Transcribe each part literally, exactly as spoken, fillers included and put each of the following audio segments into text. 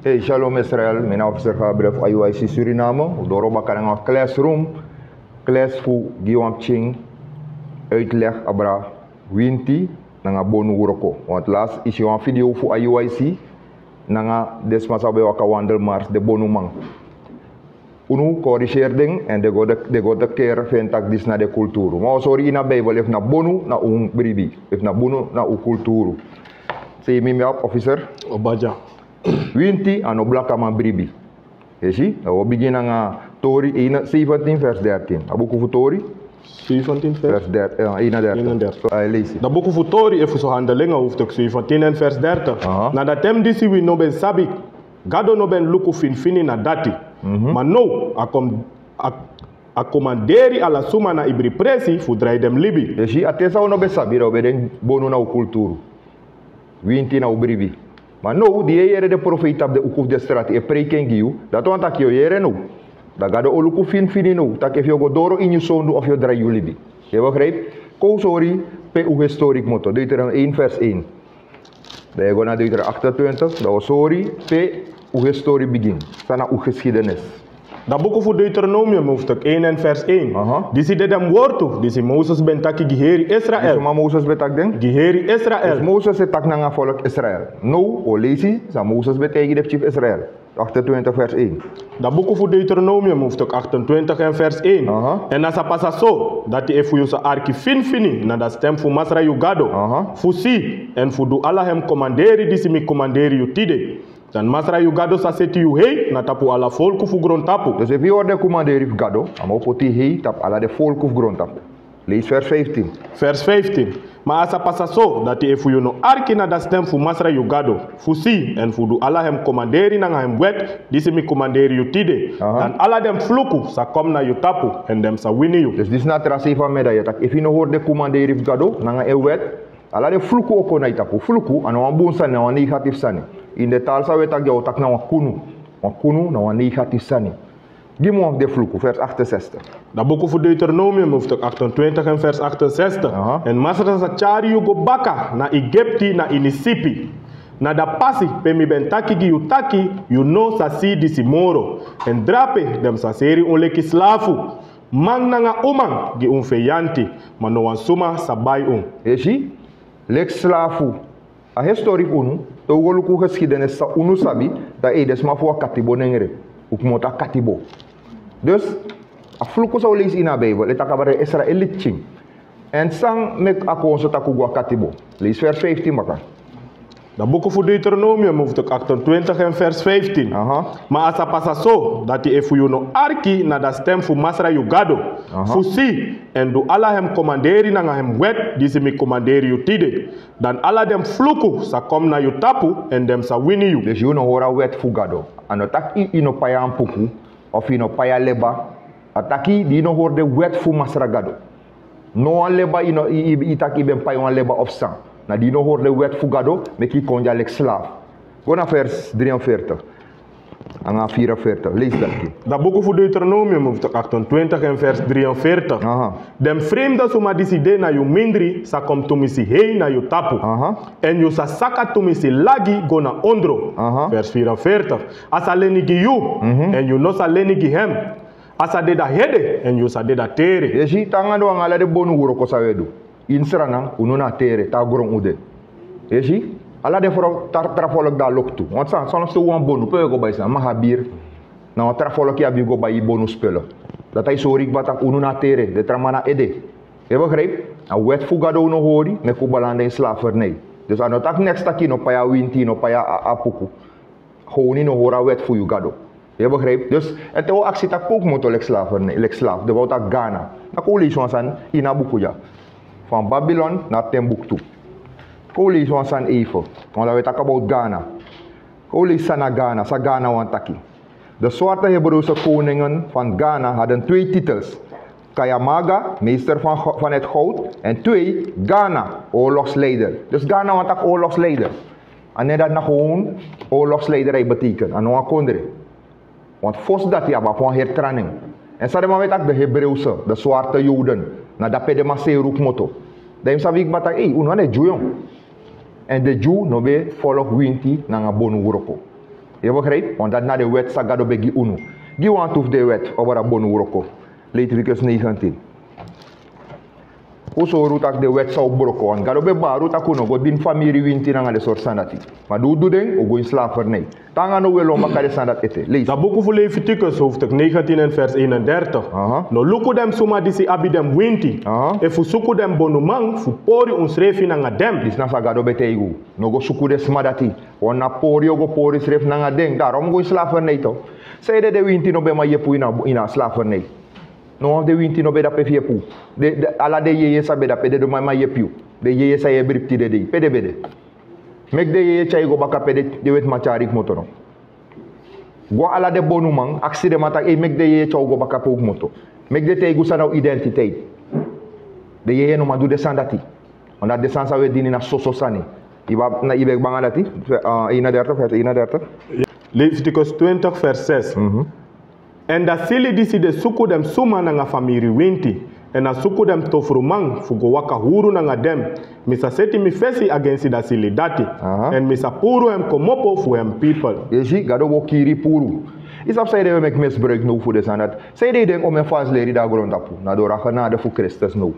Hey, shalom Israel, mi na officer Gabriel fu I U I C Suriname. Un doro baka nanga classroom, class fu gi wan pikin uitleg abra winti nanga bonu wroko. Want last isi wan video fu I U I C nanga den sma san ben waka wandelmars, den bonuman. Unu corrigeer den, en den go de, den go de care fu en taki disi na den kulturu. Ma un sori ini a Bijbel efu na bonu na un bribi, efu na bonu na un kulturu. Sei mi mi abi officer. Obadja. Winti a no blakaman bribi. Yu si, dan wi o bigin nanga Tori eenenzeventien vers dertien. A buku fu Tori. Zeventien vers. Vers dertien, eh, eenendertig. Eenendertig. Eh, leisi. Dan buku fu Tori efu so Handelingen hoofdstuk zeventien en vers dertig. Aha. Na dati ten disi wi no ben sabi. Gado no ben luku finfini na dati. Mhm. Ma now, a kom-, a, a komanderi ala suma na ibri presi fu drai den libi. Yu si, a ten san wi no ben sabi, dan wi ben denki bonu na un kulturu. Winti na un bribi. Ma now, di yu e yere den profeiti tapu den uku fu den strati e preiki en gi yu, dati wani taki yu o yere now. Dan Gado o luku finfini now, taki efu yu o go doro ini yu sondu of yu o drai yu libi. Yu e begrijp? Kon un sori pe un historie kmoto, Deuteronomium één vers één. Dan yu e go na Deuteronomium achtentwintig, dan wi o sori pe un historie bigin. San na un geschiedenis. Dan buku fu Deuteronomium hoofdstuk één en vers één. Aha. Disi de den wortu disi Moses ben taki gi heri Israel. Disi ma Moses ben taki den? Gi heri Israel. Dus Moses e taki nanga volk Israel. Now wi o leisi san Moses ben taigi den pikin fu Israel. Achtentwintig vers één. Dan buku fu Deuteronomium hoofdstuk achtentwintig en vers één. Aha. En a sa pasa so, dati efu yu sa arki finfini na da stem fu Masra yu Gado. Aha. Fu si, en fu du ala hem komanderi disi mi komanderi yu tide. Dan Masra yu Gado sa seti yu hei na tapu ala folku fu grontapu. Dus efu yu hori den komanderi fu Gado, a mu poti yu hei tapu ala den folku fu grontapu. Leisi vers vijftien. Vers vijftien. Ma a sa pasa so, dati efu yu no arki na da stem fu Masra yu Gado, fu si, en fu du ala hem komanderi nanga hem wet, disi mi komanderi yu tide. Aha. Dan ala den fluku sa kon na yu tapu, en den sa wini yu. Dus disi na a tra sei fu a medaille, taki efu yu no hori den komanderi fu Gado, nanga en wet, ala den fluku o kon na yu tapu. Fluku, a no wan bun sani, na wan negatief sani. Ini den taal san wi e taki, yu o taki na wan kunu. Wan kunu, na wan negatief sani. Gi mi wan fu den fluku, vers achtenzestig. Dan buku fu Deuteronomium, hoofdstuk achtentwintig en vers achtenzestig. Aha. En Masra sa tyari yu go baka na Egipte na ini sipi. Na da pasi pe mi ben taki gi yu taki, yu no sa si disi moro. En drape, den sa seri un leki slafu. Man nanga uman gi un feyanti, ma no wan suma sa bai un. Yu e si, leki slafu. A historie fu unu, te un go luku geschiedenis san unu sabi, dan ei den sma fu a katibo nengre. Un kmoto a katibo. Dus, a fluku san un leisi ini a Bijbel, e taki abra den Israeliti pikin. En san meki a kon so taki un go a katibo. Leisi vers vijftien baka. Dan buku fu Deuteronomium, hoofdstuk achtentwintig en vers vijftien. Aha. Ma a sa pasa so, dati efu yu no arki na da stem fu Masra yu Gado. Aha. Fu si, en du ala hem komanderi nanga hem wet, disi mi komanderi yu tide. Dan ala den fluku sa kon na yu tapu, en den sa wini yu. Dus yu no hori a wet fu Gado. A no taki yu no pai a puku, of yu no pai a leba. A taki di yu no hori den wet fu Masra Gado. No wan leba yu no, yu, yu, yu taki yu ben pai wan leba of san. Na di yu no hori den wet fu Gado, meki yu kon dya leki slaaf. Go na vers drieënveertig. Nanga vierenveertig. Leisi dati. Dan buku fu Deuteronomium, hoofdstuk achtentwintig en vers drieënveertig. Aha. Den fremde suma disi de na yu mindri sa kon tumisi hei na yu tapu. Aha. En yu sa saka tumisi lagi go na ondro. Aha. Vers vierenveertig. A sa leni gi yu, mhm, en yu no sa leni gi hem. A sa de da hede, en yu sa de da tere. Yu e si, te nanga den wan, ala den bonu wroko san wi e du. Ini Sranan, unu na tere, te a gron un de. Yu e si, Ala den fro tra tra folki de a loktu. Want san san no wan bonu pe wi e go bai san mahabir. Na wan tra folki abi go bai bonu spullen. Dati a e sori kba taki unu na a tere den tra man na ede. Yu e begrijp? A wet fu gado un no hori meki un balanda ini slavernij. Dus a no taki neks taki yu no pai a winti yu no pai a a puku. Honi no hori a wet fu yu gado. Yu e begrijp? Dus èn te un o aksi taki pe un kmoto leki slavernij leki slav den wou taki gana. Na kon un leisi wan sani ini a buku dya. Fan babilon na ten buktu. Kon un leisi wan sani eife. Want dan wi e taki about gana. Kon un leisi san na gana san gana wani taki. De swarte hebreuse koningen van gana hadden twee titels. Kayamaga, meester van het goud, en twee, gana, oorlogsleider. Dus gana wani taki oorlogsleider. A nen dati na gewoon oorlogsleider a e beteken a no wan kondre. Want fosi dati abi abi wan hertraning. Èn san den man wi e taki de hebreuse de swarte yoden. Na dape den man seri un kmoto. Dan yu mus sabi kba taki ei unu na den dyu yon. Èn den dyu no ben e folok winti nanga bonu wroko. Yu e begrijp want dati na den wet san gado ben gi unu. Gi wantu fu den wet over a bonu wroko. Leitifikus negentin. Un sori un taki den wet san un broko want gado ben bari un taki un no go dini famiri winti nanga den sori sani dati. Ma di un du den un go ini slavernij. Te nanga now un e lon baka den sani dati ete leisi. Da buku fu leifitikus hoofdstuk negentien en vers eenendertig. No luku den suma disi abi den winti efu suku den bonuman fu pori unsrefi nanga den. Disi na san gado ben taigi un. No go suku den sma dati. Wan na pori yu o go pori srefi nanga den darom go ini slavernij to. Sanede den winti no ben man yepi un ini a slavernij. No wan fu den winti no ben dape fu yepi un. Ala den yeye san ben dape den no man man yepi un. Den yeye san yu e bribi tide dei pe den ben de. Meki den yeye tyari go baka pe den wetiman tyari yu kmoto no. Go ala den bonuman aksi den man taki ei meki den yeye tyari un go baka pe un kmoto. Meki den taigi un san na un identiteit. Den yeye no man du den sani dati. Wan dati den sani san un e dini na soso sani. Yu ben e banga dati. Eenendertig vers eenendertig. Leviticus twintig vers zes. Èn da sili disi de suku den suma nanga famiri winti èn a suku den tofruman fu go waka huru nanga den. Mi sa seti mi fesi agensi da sili dati. Èn mi sa puru en komopo fu en pipel. Yu e si gado bo kiri puru. Yu sabi sanede wi e meki misbruik now fu den sani dati? Sanede yu denki omen falsi leri de na grontapu? Na doro a genade fu kristus now.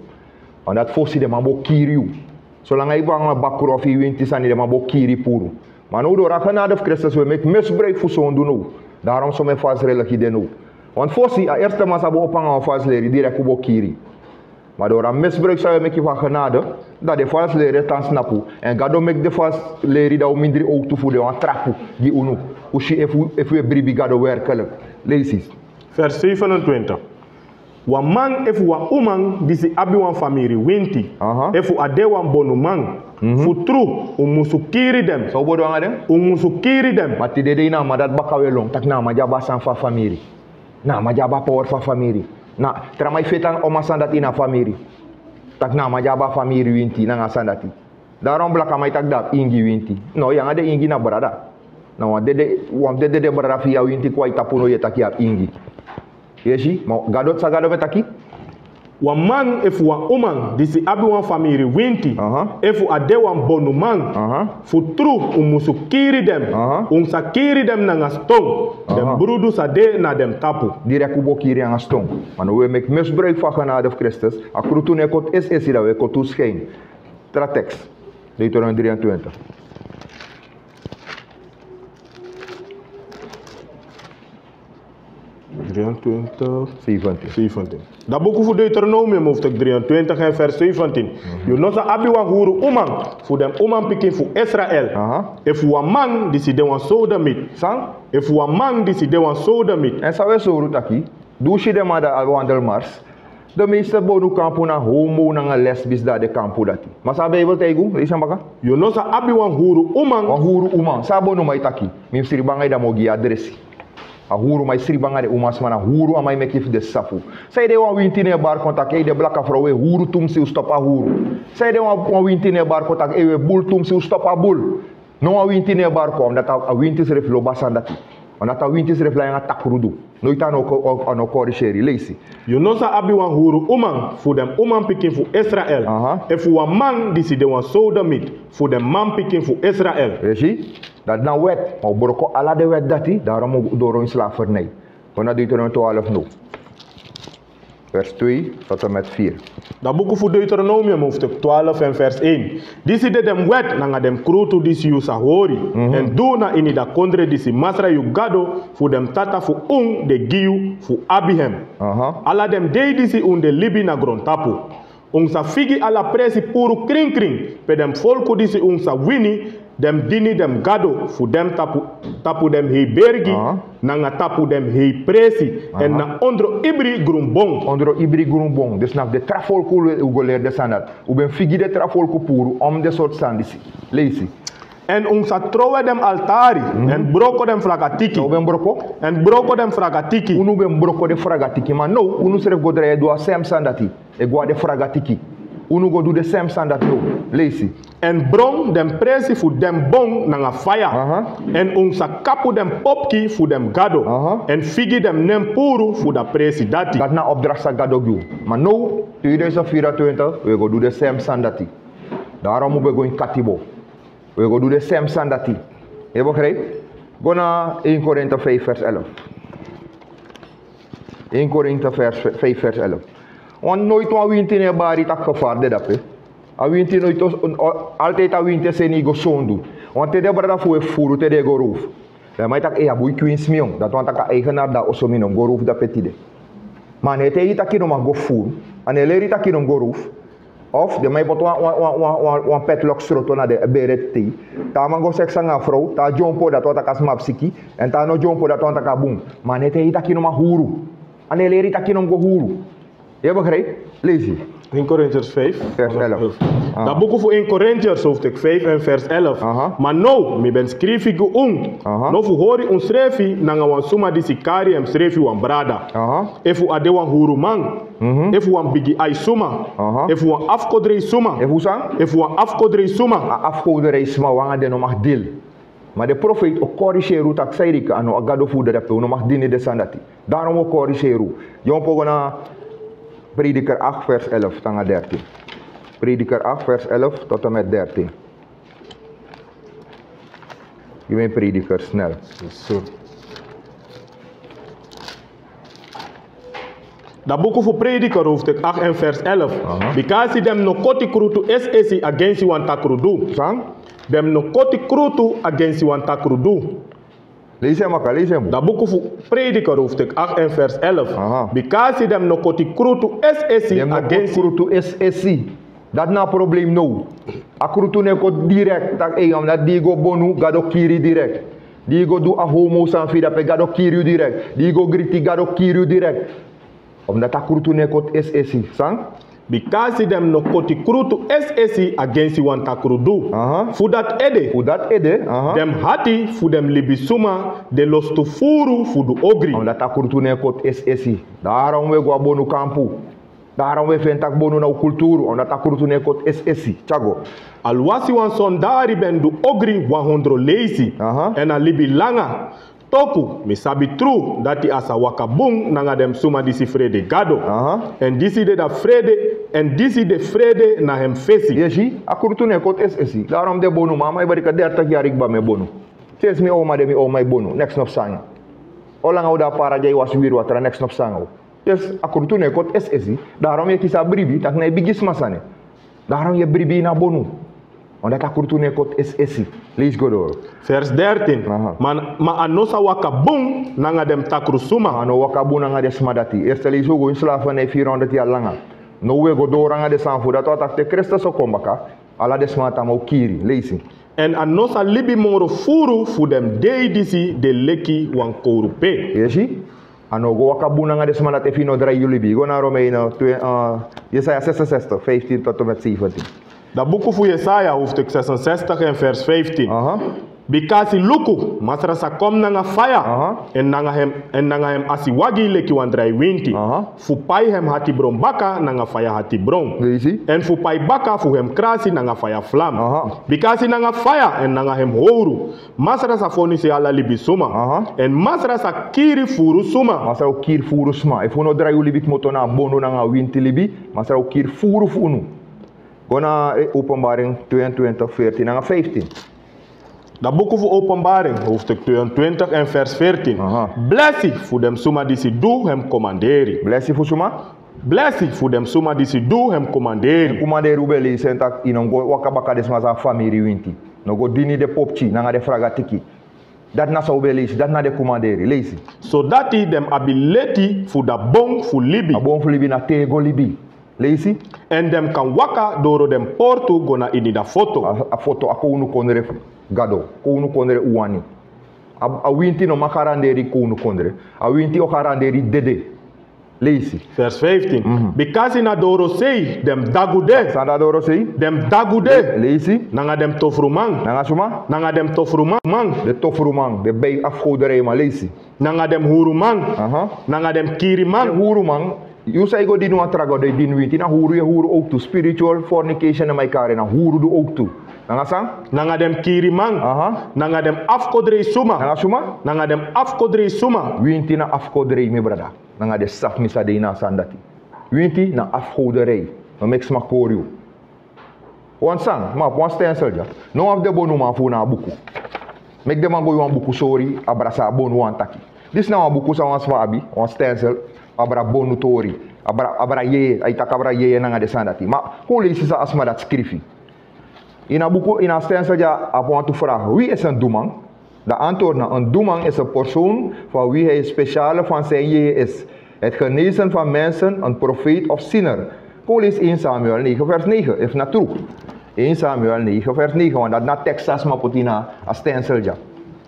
Wan dati fosi den man bo kiri yu. Solanga yu go nanga bakru of yu winti sani den man bo kiri puru. Ma now doro a genade fu kristus wi e meki misbruik fu sondu now. Darom somen falsi religi de now. Want fosi a erste man sa bo opo nanga wan falsi leri direkt un bo kiri. Ma doro a misbruik san wi e meki fu a genade, dan den falsi leri e tan snapu. Èn gado meki den falsi leri dan un mindri owtu fu den wan trapu gi unu. Un si efu wi e bribi gado werkelik. Leisi. Vers zevenentwintig. Wan man efu wan uman disi abi wan famiri winti efu a de wan bonuman, fu tru un musu kiri den. San un bo du nanga den? Un musu kiri den. Ma tide dei na a man dati baka un e lon taki na a man di abi a sani fu a famiri. Na a man di abi a power fu a famiri. Na tra man e feti nanga oma sani dati ini a famiri. Taki na a man di abi a famiri winti nanga a sani dati. Daron blakaman e taki dan abi ingi winti. No yu nanga den ingi na brada. Na wan dede wan dede den brada fu yu a winti kon a yu tapu no yu e taki yu abi ingi. Yu e si ma gado san gado ben taki. Wan man efu wan uman disi abi wan famiri winti efu a de wan bonuman, fu tru un musu kiri den. Un sa kiri den nanga ston. Den brudu sa de na den tapu. Direkt un bo kiri nanga ston. Ma no wi e meki misbruik fu a genade fu kristus. A krutu no e koti esi esi dan wi e koti un skin. Tra teks. Deuteronomium drie en twintig. Drie en twintig. Zeventien. Zeventien. Dan buku fu Deuteronomium hoofdstuk drie en twintig en vers zeventien. Yu no sa abi wan huru uman fu den umanpikin fu Israel. Efu wan man disi de wan sodemit. San? Efu wan man disi de wan sodemit. Èn san wi e sori un taki? Di un si den man dati abi wandelmars. De meeste bonu kampu na homo nanga lesbis dan a de kampu dati. Ma san a beibel taigi un leisi en baka. Yu no sa abi wan huru uman. Wan huru uman san a bonuman e taki? Mi mus sribi nanga yu dan mi o gi yu adresi. A huru man e sribi nanga den umasma na huru a man e meki fu den sisa fu. Sanede wan winti no e bari kon taki ei den blaka frow e huru tumsi un stop a huru? Sanede wan winti no e bari kon taki ei un e bul tumsi un stop a bul? No wan winti no e bari kon omdat a winti srefi lobi a sani dati. Omdat a winti srefi lai nanga takrudu. Noiti a no koriseri leisi. Yu no sa abi wan huru uman fu den umanpikin fu Israel. Efu wan man disi de wan sodemit fu den manpikin fu Israel. Yu e si? Dati na wet ma un broko ala den wet dati darom un doro ini slavernij. Kon na deuteronomium twaalf no. Vers twee tot en met vier. Da buku fu Deuteronomium hoofdstuk twaalf en vers één. Disi de den wet nanga den krutu disi yu sa hori, mhm, en du na ini da kondre disi Masra yu Gado fu den tata fu un de gi yu fu abi hem. Aha. Ala den dei disi un de libi na grontapu. Un sa figi ala presi puru krinkrin pe den folku disi un sa wini, den dini den gado fu den tapu, tapu den hei bergi, aha, nanga tapu den hei presi, aha, en na ondro ibri grunbon. Ondro ibri grunbon. Dus na fu den tra folku u go leri den sani dati. U ben figi den tra folku puru om den sortu sani disi. Leisi. En un sa trowe den altari, mhm, en broko den fragatiki. Now ben broko? En broko den fragatiki. Unu ben broko den fragatiki, ma now unu srefi go drai e du a sem sani dati. E go na den fragatiki. Unu go du den sem sani dati now. Leisi. En bron den presi fu den bon nanga faya. Aha. En un sa kapu den popki fu den gado. Aha. En figi den nen puru fu da presi dati. Dati na opdracht san Gado gi un. Ma now, tweeduizend vierentwintig, wi e go du den sem sani dati. Daarom un ben go ini katibo. Wi e go du den sem sani dati. Yu e begrijp? Go na één Korinte vijf vers elf. Één Korinte vers, vijf vers elf. Want nooit wan winti no e bari taki gevaar de dape. A winti nooit, o-, altijd a winti e seni yu go sondu. Want te den brada fu wi e fufuru, te den e go roof. Dan man e taki, e, a boi kwinsi mi, dati wani taki a eigenaar di a oso mi no mus go roof dape tide. Ma a no e taigi yu taki yu no man go fufuru. A no e leri yu taki yu no mus go roof. Of den man e poti wan, wan, wan, wan, wan, wan padlock sroto na den bere tetei. Te a man go seks nanga a frow, te a dyompo, dati wani taki a sma abi siki. Èn te a no dyompo, dati wani taki a bun. Ma a no e taigi yu taki yu no man huru. A no e leri yu taki yu no mus go huru. Yu e begrijp? Leisi. Één Korintiërs vijf. Vers elf. Ah. Da buku fu één Korintiërs hoofdstuk vijf en vers elf. Aha. Ma now, mi ben skrifi gi un. Aha. No fu hori unsrefi nanga wan suma disi kari ensrefi wan brada. Aha. Efu a de wan huruman. Mhm. Efu wan bigi ai suma. Aha. Efu wan afkodrei suma. Efu san? Efu wan afkodrei suma. A afkodrei suma, wi nanga den no mag deal. Ma den profeiti o korigeri unu taki san yu denki, a no a Gado fu unu de dape, wi no mag dini den sani dati. Daarom wi o korigeri unu. Dyompo go na Prediker acht vers elf nanga dertien. Prediker acht vers elf tot en met dertien. Gi mi Prediker snel. Yes, sir. Da buku fu Prediker hoofdstuk acht en vers elf. Aha. Bikasi den no koti krutu es'esi agensi wan takru du. San? Den no koti krutu agensi wan takru du. Leisi en maka, leisi en. Da buku fu Prediker hoofdstuk acht en vers elf. Aha. Bikasi den no koti krutu es'esi agensi. Den no koti krutu es'esi. Dati na a problem now. A krutu no e koti direct, taki, ei, omdat di yu go bonu, Gado kiri yu direct. Di yu go du a homo sani fu yu dape, Gado kiri yu direct. Di yu go griti, Gado kiri yu direct. Omdat a krutu no e koti es'esi. San? Bikasi den no koti krutu es'esi agensi wan takru du. Aha. Fu dati ede. Fu dati ede, aha. Den hati fu den libisuma de lostu furu fu du ogri. Omdat a krutu no e koti es'esi. Daarom wi e go a bonu kampu. Daarom wi e feni taki bonu na un kulturu, omdat a krutu no e koti es'esi. Tyari go. Alwasi wan sondari ben du ogri wan hondro leisi. Aha. Èn a libi langa. Toku, mi sabi tru, dati a sa waka bun nanga den suma disi frede Gado. Aha. Èn disi de da frede, èn disi de frede na hem fesi. Yu e si, a krutu no e koti es'esi. Daarom den bonu, ma mi e bari dertig yari kba mi e bonu. Sinsi mi oma de, mi oma e bonu, neks no psa nanga yu. Olanga un de a para dya e wasi wiri watra, neks no psa nanga yu. Dus a krutu no e koti es'esi. Daarom yu e kisi a bribi, taki na yu bigisma sani. Daarom yu e bribi ini a bonu. Omdat a krutu no e koti es'esi. Leisi go doro. Vers dertien. Aha. Ma, ma a no sa waka bun nanga den takru suma. A no waka bun nanga den sma dati. Eerste leisi un go ini slavernij vierhonderd yari langa. Now wi e go doro nanga den sani fu dati, want te Kristus o kon baka, ala den sma tapu o kiri. Leisi. Èn a no sa libi moro furu fu den dei disi de leki wan kowrupe. Yu e si? A no go waka bun nanga den sma dati efu yu no drai yu libi. Go na Romeinen twee, eh, Jesaja zesenzestig, vijftien tot en met zeventien. Da buku fu Jesaja, hoofdstuk zesenzestig en vers vijftien. Aha. Bikasi luku, Masra sa kon nanga faya, aha, èn nanga hem, èn nanga hem asiwagi leki wan drai winti. Aha. Fu pai hem hatibron baka nanga faya hatibron. Leisi. Èn fu pai baka fu hem krasi nanga faya flam. Aha. Bikasi nanga faya èn nanga hem howru, Masra sa fonisi ala libisuma. Aha. Èn Masra sa kiri furu suma. Masra o kiri furu suma. Efu un no drai un libi kmoto na a bonu nanga a winti libi, Masra o kiri furu fu unu. Go na, eh, Openbaring tweeëntwintig, veertien nanga vijftien. Da buku fu Openbaring, hoofdstuk tweeëntwintig en vers veertien. Aha. Blesi fu den suma disi du hem komanderi. Blesi fu suma? Blesi fu den suma disi du hem komanderi. Komanderi un ben leisi en taki, yu no go waka baka den sma san famiri winti. No go dini den popki nanga den fraga tiki. Dati na san un ben leisi, dati na den komanderi. Leisi. Sodati den abi leti fu da bon fu libi. A bon fu libi na tego libi. Leisi. Èn den kan waka doro den portu go na ini da foto. A, a foto, a kownu kondre fu Gado. Kownu kondre un wani. A, a winti no man garanderi kownu kondre. A winti o garanderi dede. Leisi. Vers vijftien. Mhm. Bikasi na dorosei den dagu de. San da dorosei? Den dagu de. Leisi. Nanga den tofruman. Nanga suma? Nanga den tofruman. Den tofruman, den bei afgodereiman. Leisi. Nanga den huruman. Aha. Nanga den kiriman. Den huruman. Yu san e go dini wan tra gado e dini winti, na huru yu e huru owktu. Spiritual fornication na man e kari en, na huru du owktu. Nanga san? Nanga den kiriman. Aha. Nanga den afgodereisuma. Nanga suma? Nanga den afgodereisuma. Winti na afgoderei, mi brada. Nanga den safmisa de ini a sani dati. Winti na afgoderei. No meki sma kori yu. Wan sani, ma abi wan stensel dya. No wan fu den bonuman fu unu na a buku. Meki den man go gi wan buku sori, abra san a bonu wani taki. Disi na wan buku san wan sma abi, wan stensel, abra bonu tori, abra, abra yeye, a e taki abra yeye nanga den sani dati. Ma kon leisi san a sma dati skrifi. Ini a buku, ini a stensel dya, abi wantu vraag. Wie is een doeman? De antwoord na een doeman is een persoon van wie hij speciale van zijn jeje is. Het genezen van mensen, een profeet of ziener. Kon leisi één Samuel negen vers negen, efu na tru. Één Samuel negen vers negen, want dati na tekst san sma poti na a stensel dya.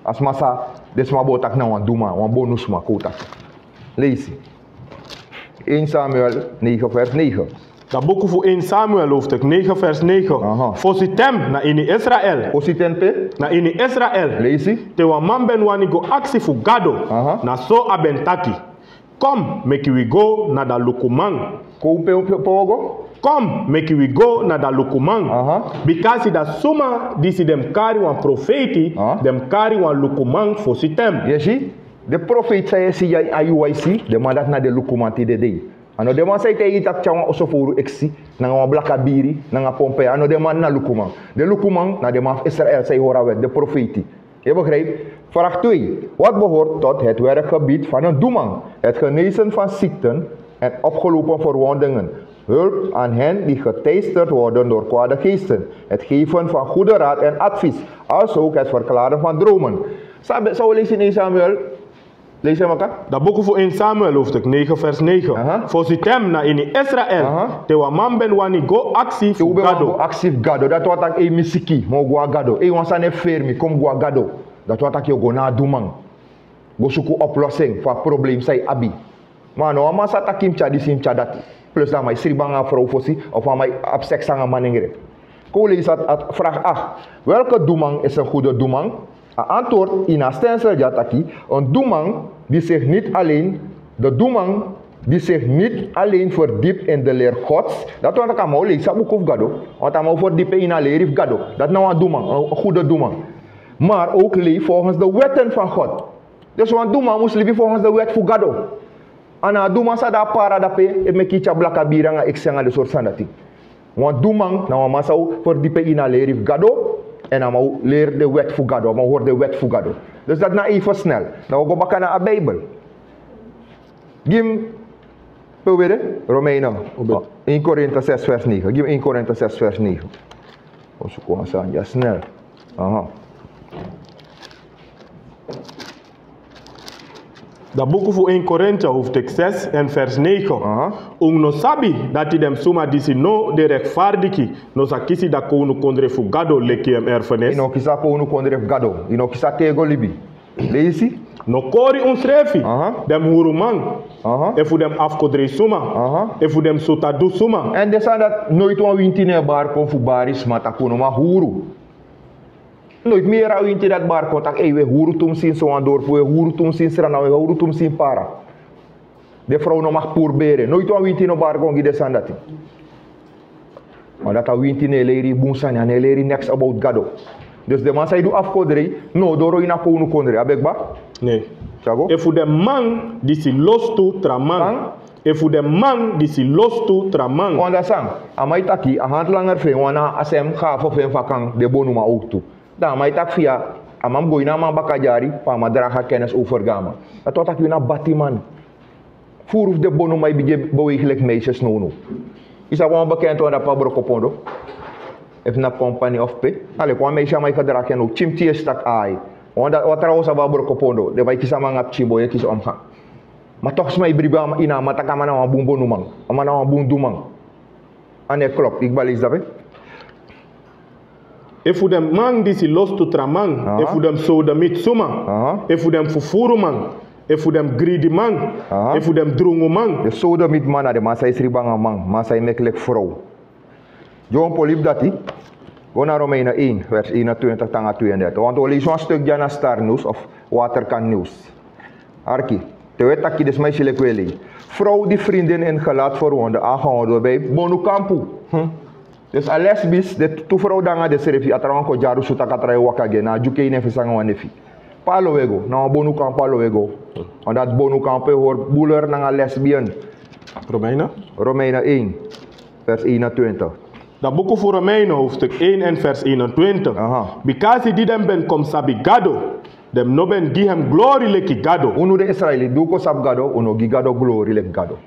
A sma sa, den sma bo taki na wan doeman, wan bonu sma kon taki. Leisi. Één Samuel negen vers negen. Da buku fu één Samuel hoofdstuk negen vers negen. Aha. Fosi ten na ini Israel. Fosi ten pe? Na ini Israel. Leisi. Te wan man ben wani go aksi fu Gado. Aha. Na so a ben taki. Kon, meki wi go na da lukuman. Kon pe, pe, pe wi go? Kon, meki wi go na da lukuman. Aha. Bikasi da suma disi den kari wan profeiti, aha, den kari wan lukuman fosi ten. Yu e si? Den profeiti san yu e si ya a U I C, den man dati na den lukuman tide dei. A no den man san e taigi yu taki tyari wan oso fowru eksi, nanga wan blaka biri, nanga pompe, a no den man na lukuman. Den lukuman na den man fu Israel san e hori a wet, den profeiti. Yu e begrijp? Vraag twee. Wat behoort tot het werkgebied van een doeman? Het genezen van ziekten en opgelopen verwondingen. Hulp aan hen die geteisterd worden door kwade geesten. Het geven van goede raad en advies. Als ook het verklaren van dromen. San, san wi leisi ini één Samuel? Leisi en baka. Da buku fu één Samuel hoofdstuk negen vers negen. Aha. Fosi ten na ini Israel. Aha. Te wan man ben wani go aksi fu Gado. Te un ben wani go aksi fu Gado. Dati wani taki, ei, mi siki, mi o go na Gado. Ei, wan sani e feri mi, kon mi go na Gado. Dati wani taki yu o go na a doeman. Go suku oplossing fu a problem san yu abi. Ma a no wan man sa taki mi tyari disi, mi tyari dati. Plus dan a man e sribi nanga a frow fosi, of a man e abi seks nanga manengre. Kon leisi a, a vraag acht. Welke doeman is een goede doeman? A antwoord ini a stensel dya taki, een doeman die zich niet alleen, de doeman die zich niet alleen verdiept in de leer Gods. Dati wani taki a man o leisi a buku fu Gado. Want a man o ferdipi en ini a leri fu Gado. Dati na wan doeman, een, een goede doeman. Maar ook leeft volgens de wetten van God. Dus wan doeman mus libi volgens de wet fu Gado. A no a doeman san de a para dape, e meki yu tyari blaka biri nanga eksi nanga den sortu sani dati. Wan doeman na wan man san o ferdipi en ini a leri fu Gado, èn a man o leri den wet fu Gado, a man o hori den wet fu Gado. Dus dati na even snel. Dan wi o go baka na a Bijbel. Gi mi, pe un ben de? Romeinen. Un ben. Oh, één Korinte zes vers negen. Gi mi één Korinte zes vers negen. Wi o suku wan sani dya snel. Aha. Da buku fu één Korinte hoofdstuk zes en vers negen. Aha. Un no sabi dati den suma disi no de rechtvaardig, no sa kisi da kownukondre fu Gado leki en erfenis? Yu no kisi a kownukondre fu Gado. Yu no kisi a tego libi. Leisi. No kori unsrefi. Aha. Den huruman. Aha. Efu den afgodereisuma. Aha. Efu den sutadusuma. Èn den sani dati noiti wan winti no e bari kon fu bari sma taki un no man huru. Noiti mi yere a winti dati bari kon taki, ei, un e huru tumsi ini sowan dorpu, un e huru tumsi ini Sranan, un e huru tumsi ini Para. Den frow no mag puru bere. Noiti wan winti no bari kon gi den sani dati. Ma dati a winti no e leri yu bun sani, a no e leri yu neks about Gado. Dus den man san e du afgoderei no o doro ini a kownukondre, a ben kba? Nee. Tyago? Efu den man disi lostu tra man. San? Efu den man disi lostu tra man. Wan dati san, a man e taki, a handlanger fu en wani a sem gafe fu en fu a kan de bonuman owktu. Dan a man e taki fu yu, a man mus go ini a man bakadyari, fu a man dragi a kennis over gi a man. Dati wani taki yu na batiman. Furu fu den bonuman e bigin e beweigi leki meisjes nownow. Yu sabi wan bekenti wan dape a Brokopondo? Efu na kompani of pe, a leki wan meisje a man e gedragi en now. Tyimti yesi tak' ai. Wan tra wan sabi a Brokopondo, den man e kisi a man nanga pikin boi e kisi omga. Ma toch sma e bribi ini a man tak' a man na wan bun bonuman. A man na wan bun duman. A no e klop, yu kba leisi dape. Efu den man disi lostu tra man, efu den sodemit suma, efu den fufuruman, efu den gridiman, efu den drunguman. Den sodemit man na den man san e sribi nanga man, man san e meki leki frow. Dyompo libi dati. Go na Romeinen één vers eenentwintig nanga tweeëndertig. Want un o leisi wan stuk dya na Star News of Waterkant News. Arki, te un e taki den sma e si leki un e lei. Vrouw die vriendin in gelaat verwondde, aangehouden bij Bonukampu. Hm. Dus a lesbisch, den tu vrouw de nanga densrefi, a trawan kon dyaru su tak' a trawan e waka gi en, na a dyuke ini en fesi nanga wan nefi. Pe a lowe go, na wan Bonukampu a lowe go. Want dati Bonukampu e hori buler nanga lesbian. Romeinen? Romeinen één, vers eenentwintig. Dan buku fu Romeinen, hoofdstuk één en vers eenentwintig. Aha. Bikasi di den ben kon sabi Gado, den no ben gi hem glori leki Gado. Unu den Israëlieten, di un kon sabi Gado, un no gi Gado glori leki Gado.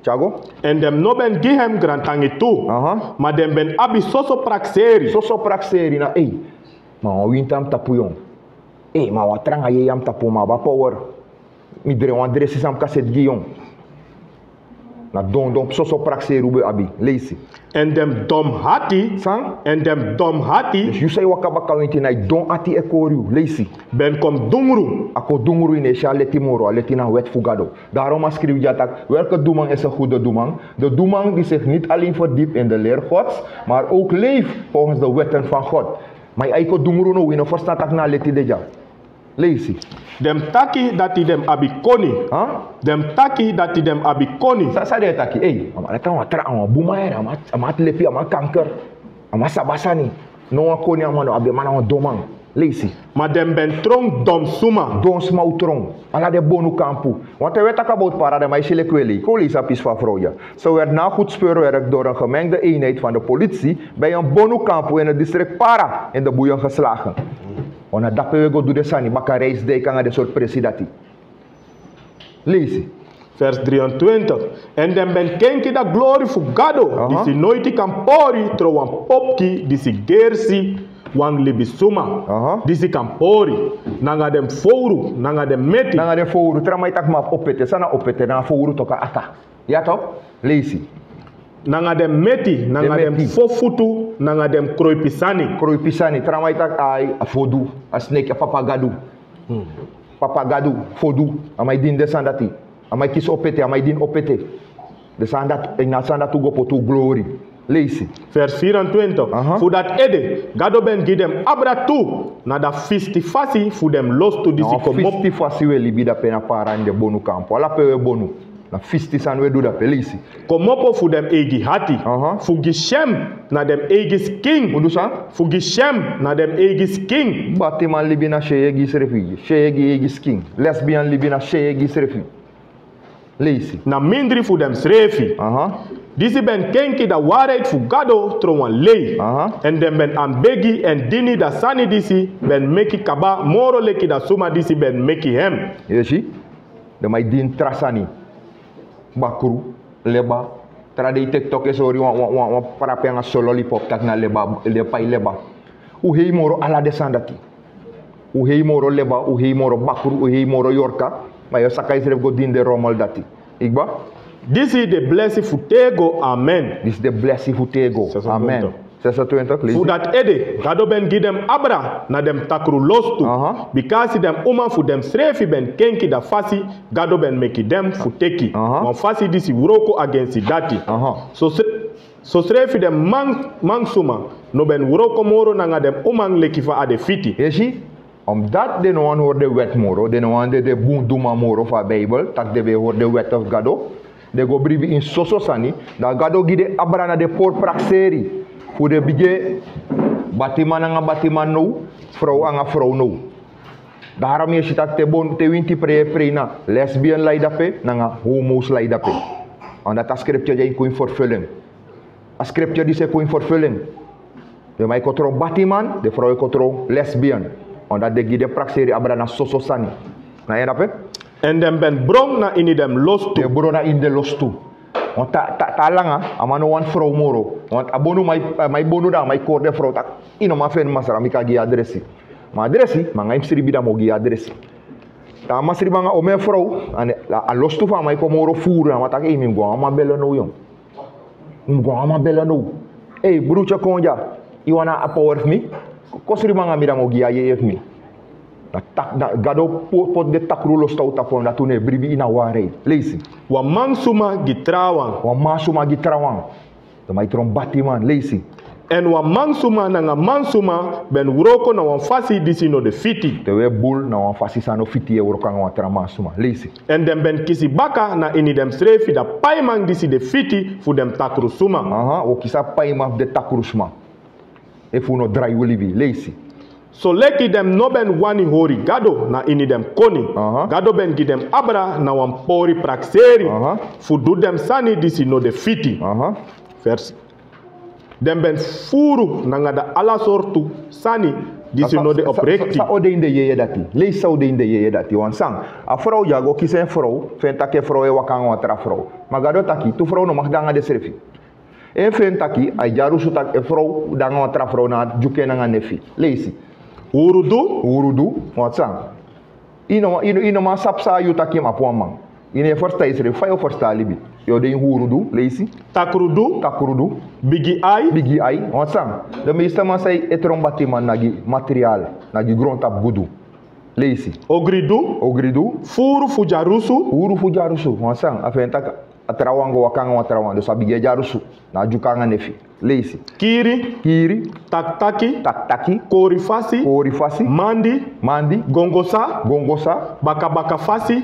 Tyago? En den no ben gi hem grantangi tu, aha, ma den ben abi soso prakseri. Soso prakseri na, ei, ma wan winti a mus tapu yu. Ei, ma wan tranga yeye a mus tapu, ma a abi a power. Mi dre wan dresi san mi kan seti gi yu. Na don don soso prakseri un ben abi. Leisi. En den domhati. San? En den domhati. Dus yu san e waka baka winti, na yu don ati e kori yu. Leisi. Ben kon dungru. A kon dungru, yu no e si a leti moro, a leti na wet fu Gado. Daarom a skrifi dya taki, welke doeman is een goede doeman? De doeman die zich niet alleen verdiept in de leer Gods, maar ook leeft volgens de wetten van God. Ma yu e kon dungru now, yu no ferstan taki na a leti de dya. Leisi. Den mus taki dati den mus abi koni. Ha? Den mus taki dati den mus abi koni. San, san den e taki, ei, a man dati na wan tra, a wan bun man yere, a man, a man ati lepi, a man kanker, a man sabi a sani. No wan koni a man no abi, a man na wan don man. Leisi. Ma den ben tron don suma. Don sma o tron. Ala den Bonukampu. Want te un e taki about para, den man e si leki un e lei. Kon un leisi a pisi fu a vrouw dya. Ze werd na goed speurwerk door een gemengde eenheid van de politie bij een Bonukampu in het district Para in de boeien geslagen. Want na dape un e go du den sani, baka Rijsdijk nanga den sortu presi dati. Leisi. Vers drieëntwintig. En den ben kenki a glori fu Gado, aha, disi noiti kan pori tron wan popki disi gersi wan libisuma. Aha. Disi kan pori nanga den fowru, nanga den meti. Nanga den fowru, tra man e taki ma opete, san na opete, na fowru toku a aka. Ya toch? Leisi. Nanga den meti, nanga den meti. Fofutu, nanga den kroipisani. Kroipisani, tra man e taki ai, a fodu, a sneki, a papagadu. Hmm. Papagadu, fodu, a man e dini den sani dati. A man e kisi opete, a man e dini opete. Den sani dati, na a sani dati un go poti un glori. Leisi. Vers vierentwintig. Aha. Fu dati ede, Gado ben gi den abra tu, na a fisti fasi fu den lostu disi komopo. Na wan fisti fasi un e libi dape na Para ini den Bonukampu. Ala pe un e bonu. Na fisti sani un e du dape, leisi. Komopo fu den eigi hati. Aha. Fu gi syen na den eigi skin. Un du san? Fu gi syen na den eigi skin. Batiman libi na syen gi srefi. Syen gi eigi skin. Lesbian libi na syen gi srefi. Leisi. Na mindri fu den srefi. Aha. Disi ben kenki a waarheid fu Gado tron wan lei. Aha. En den ben anbegi en dini a sani disi ben meki kaba moro leki a suma disi ben meki hem. Yu e si? Den man e dini tra sani. Bakru, leba. Tra dei TikTok e sori wan, wan, wan, wan prapi nanga so lollipop taki na leba, leba, yu leba. Un hei moro ala den sani dati. Un hei moro leba, un hei moro bakru, un hei moro yorka. Ma yu o saka yusrefi go dini den rommel dati. Yu kba? Disi de blesi fu tego, amen. Disi de blesi fu tego, amen. Zesentwintig, leisi. Fu dati ede, Gado ben gi den abra na den takru lostu. Aha. Bikasi den uman fu densrefi ben kenki a fasi Gado ben meki den fu teki. Aha. Wan fasi disi wroko agensi dati. Aha. So sre-, sosrefi den man, mansuma no ben wroko moro nanga den uman leki fa a de fiti. Yu e si? Omdat den no wani hori den wet moro, den no wani de den bun duma moro fu a Bijbel, taki den ben e hori den wet fu Gado, den go bribi ini soso sani, dan Gado gi den abra na den pori prakseri. Fu den bigin batiman nanga batiman now, frow nanga frow now. Daarom yu e si taki te bon, te winti prei e prei na lesbian lai dape, nanga homos lai dape. Omdat a scripture dya e kon in vervulling. A scripture disi e kon in vervulling. Den man e kon tron batiman, den frow e kon tron lesbian. Omdat den gi den prakseri abra na soso sani. Na yu e dape? Èn den ben bron na ini den lostu. Den bron na ini den lostu. Want ta, ta, ta langa, a man no wani frow moro. Want a bonu man e, a man e bonu dan, a man e kori den frow taki: "I no man feni masra, mi kan gi yu adresi." Ma adresi, ma nanga yu mus sribi dan mi o gi yu adresi. Te a man sribi nanga omeni frow, a, a lostu fu a man e kon moro furu, a man taki: "Ei, mi mus go nanga a man bele now, yongu. Mi mus go nanga a man bele now. Ei, brutu, kon dya. Yu wani a power fu mi? Kon sribi nanga mi, dan mi o gi yu a yeye fu mi." Na tak, na Gado po, poti den takru lostu a tapu, dati unu e bribi ini a waarheid. Leisi. Wan mansma gi trawan. Wan mansma gi trawan. Den man e tron batiman. Leisi. Èn wan mansma nanga mansma ben wroko na wan fasi disi no de fiti. Te wi e bul na wan fasi san no fiti, yu e wroko nanga wan tra mansma. Leisi. Èn den ben kisi baka na ini densrefi, da paiman disi de fiti fu den takru suma. Aha, wi o kisi a paiman fu den takru suma. Efu wi no drai wi libi. Leisi. Soleki den no ben wani hori Gado na ini den koni. Aha. Gado ben gi den abra na wan pori prakseri. Aha. Fu du den sani disi no de fiti. Aha. Vers. Den ben furu nanga den ala sortu sani disi no de oprekti. San o de ini den yeye dati? Leisi san o de ini den yeye dati. Wan san? A frow dya go kisi en frow, fu en taki en frow e waka nanga wan tra frow. Ma Gado taki tu frow no mag de nanga densrefi. Efu en taki, a e dyarusu taki en frow de nanga wan tra frow, na a dyuku en nanga nefi. Leisi. Hurudu. Hurudu, wan san? Yu no, yu no, yu no man sabi san a yu taki, yu mus abi wan man. Yu no e ferstan yusrefi, fa yu o ferstan a libi? Yu o de ini hurudu. Leisi. Takrudu. Takrudu. Bigi ai. Bigi ai, wan san? Den meeste man san e tron batiman na gi material, na gi grontapu gudu. Leisi. Ogridu. Ogridu. Furu fu dyarusu. Furu fu dyarusu, wan san? A fu en taki a trawan go waka nanga wan trawan, dus a bigin e dyarusu. Na a dyuku nanga nefi. Leisi. Kiri. Kiri. Taktaki. Taktaki. Kori fasi. Kori fasi. Mandi. Mandi. Gongosa. Gongosa. Bakabaka fasi.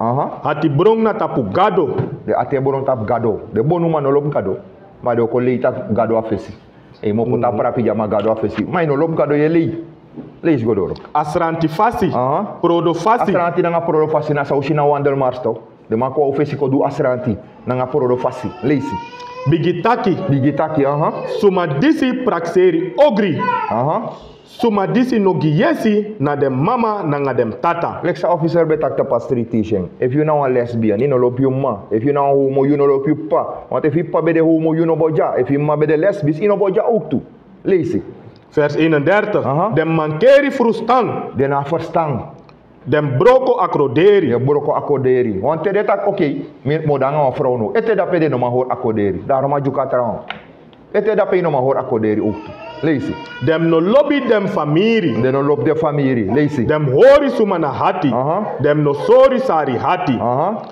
Aha. Ati bron na tapu Gado. Den ati e bron tapu Gado. Den bonuman no lobi Gado. Ma den o kon lei tapu Gado a fesi. Ei, mi o poti a prapi dya, ma Gado a fesi. Ma yu no lobi Gado, yu e lei. Leisi go doro. Asranti fasi. Aha. Prodo fasi. Asranti nanga prodo fasi, na san un si na wandelmars tu. Den man kon a un fesi kon du asranti nanga prodo fasi. Leisi. Bigi taki. Bigi taki, aha. Suma disi prakseri ogri. Aha. Suma disi no gi yesi na den mama nanga den tata. Leki san officer ben taki tapu a street teaching. Efu yu na wan lesbian, yu no lobi yu mama. Efu yu na wan homo, yu no lobi yu papa. Want efu yu papa ben de homo, yu no bo dya. Efu yu mama ben de lesbisch, yu no bo dya ook tu. Leisi. Vers eenendertig. Aha. Den mankeri frustan. Den no abi ferstan. Den broko akorderi. Den broko akorderi. Want te den taki, oké, mi o de nanga wan frow now. Ete dape den no man hori akorderi. Daarom a dyuku a trawan. Ete dape yu no man hori akorderi ook tu. Leisi. Den no lobi den famiri. Den no lobi den famiri. Leisi. Den hori suma na hati. Aha. Den no sori sari hati. Aha.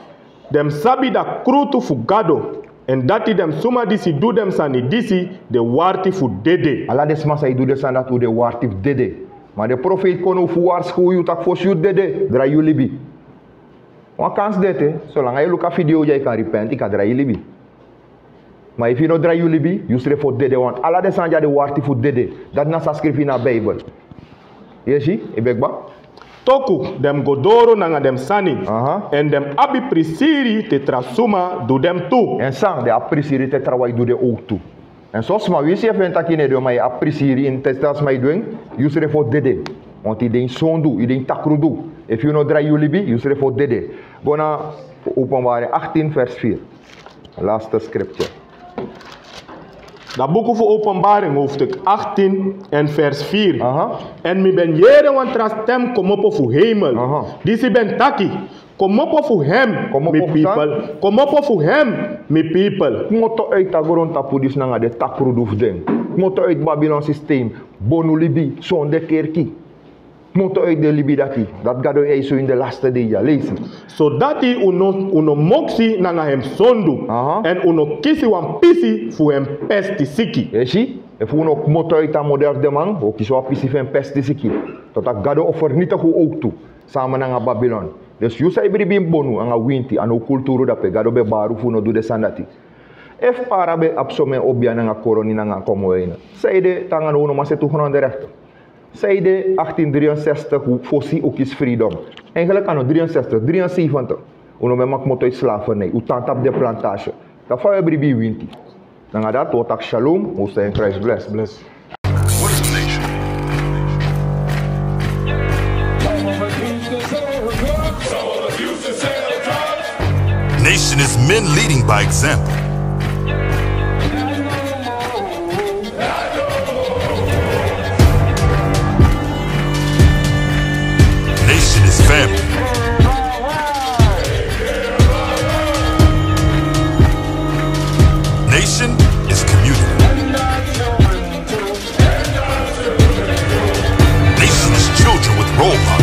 Den sabi da krutu fu Gado. Èn dati den suma disi du den sani disi de warti fu dede. Ala den sma san e du den sani dati, un de warti fu dede. Ma den profeiti kon now fu warskuw yu taki fosi yu dede, drai yu libi. Wan kansi de ete, solanga yu e luku a video dya, yu kan repent, yu kan drai yu libi. Ma efu yu no drai yu libi, yusrefi o dede, want ala den sani dya de warti fu dede. Dati na san skrifi na Bijbel. Yu e si, yu e begi kaba. Toku den go doro nanga den sani. Aha. Èn den abi prisiri te tra suma du den tu. Èn san, den abi prisiri te trawan e du den ook tu. Èn son sma, winsi yu e feni taki yu no e du en, ma yu abi prisiri, te tra sma e du en, yusrefi o dede. Want yu de ini sondu, yu de ini takrudu. Efu yu no drai yu libi, yusrefi o dede. Go na Openbaring achttien vers vier. Laatste scripture. Da buku fu Openbaring, hoofdstuk achttien en vers vier. Aha. Èn mi ben yere wan tra stem komopo fu hemel. Aha. Disi ben taki: Komopo fu hem, komopo mi fu san? People. Komopo fu hem, mi people. Kmoto uit a grontapu disi nanga den takrudu fu den. Kmoto uit Babylon systeem. Bonu libi, sonde kerki. Kmoto uit den libi dati, dati Gado e eis un ini den laste dei dya. Leisi. Sodati un no, un no moksi nanga hem sondu. Aha. Èn un no kisi wan pisi fu hem pesti siki. Yu e si, efu un no kmoto uit a model fu den man, un o kisi wan pisi fu hem pesti siki. Totdat Gado o vernietig un ook tu, samen nanga Babylon. Dus yu san e bribi ini bonu nanga winti, a no kulturu dape, Gado ben bari un fu un no du den sani dati. Efu Para ben abi someni obiya nanga koroni nanga komoweina, sanede te nanga now un no man seti un grondenrechten? Sanede achttien drieënzestig fosi un kisi freedom? Eigenlijk a no drieënzestig, drieënzeventig. Un no ben man kmoto uit slavernij, un tan tapu den plantage. Dan fa un e bribi ini winti? Nanga dati un o taki shalom, un o stan in Christ bless. Bless. What is a nation? Our future, Is men leading by example. Nation is family. Nation is community. Nation is children with role models.